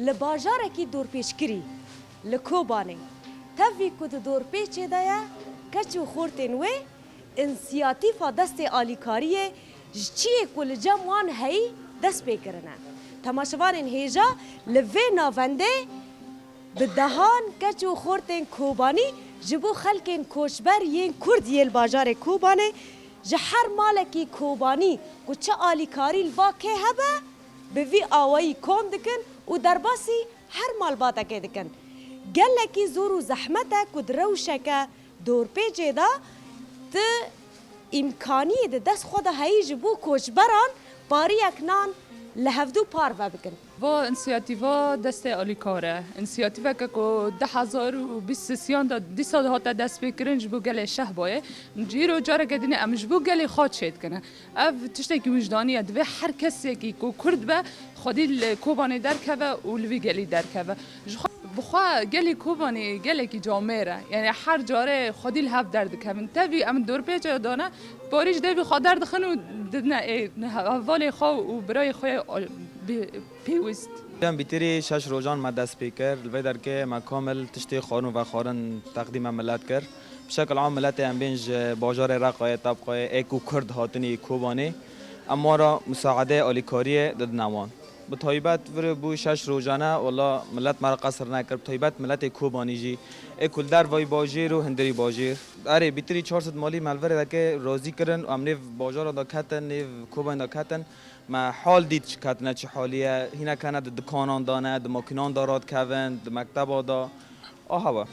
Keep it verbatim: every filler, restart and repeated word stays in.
Li bajarekî dorpêçkirî, li Kobanê, tevî ku di dorpêçê de ye, keç û xortên wê însiyatîfa destê alîkariyê ji çiyê ku li cem wan heyî dest pê kirine. Temaşevanên hêja, li vê navendê bi dehan keç û xortên Kobanî ji bo xelkên koçber yên Kurd yê li bajarê Kobanê, ji her malekî Kobanî ku çi alîkarî li ba kê hebe, bi vî awayî kom dikin û derbasî her malbatekê dikin. Gelekî zor û zehmet e ku di rewşeke dorpêçê de tu îmkaniyê di dest xwe de heyî ji bo koçberan pariyek nan li hevdû parve bikin. Va însiyatîva destê alîkar e. Însiyatîveke ku du hezar û bîst û sêyan de dîsa hate destpêkirin ji bo gelê Şehbayê. Îro careke din e em ji bo gelê xwe çêdikine. Ev tiştekî wijdanî ye. Divê her kesekî ku Kurd be, xwedî li Kobanê derkeve û li vî gelî derkeve. Ji xwe, bi xwe gelê Kobanê gelekî camêr e. Yani her carê xwedî li hev derdikevin. Tevî em dorpêçe dane, parî ji devî xwe derdixin û didine ê hevalê xwe û birayê xwe yê pêwîst. Em bîtirî şeş rojan me dest pê kir. Li vê derkê me kamil tiştê xwarin û vexwarin teqdîme milet kir. Bi şekil am miletê em bên ji bajarê Reqayê, Tebqayê, ê ku Kurd hatinî Kobanê, em wan re musaedeyê alîkariyê didine wan. Bi taybet vir bû şeş rojane, wela milet me re qesir nekir. Bi taybet miletê Kobanî jî, ê ku li dervayî bajêr û hundirî bajêr. Erê, bîtirî çar sed malî me li vir derkê razî kirin û em nêv bajara de ketin, nêv Kobanê de ketin. Me hal dît çi ketine, çi halî ye. Hînek hene di dikanan de ne, di makînan de radikevin, di mekteba de. Aha we.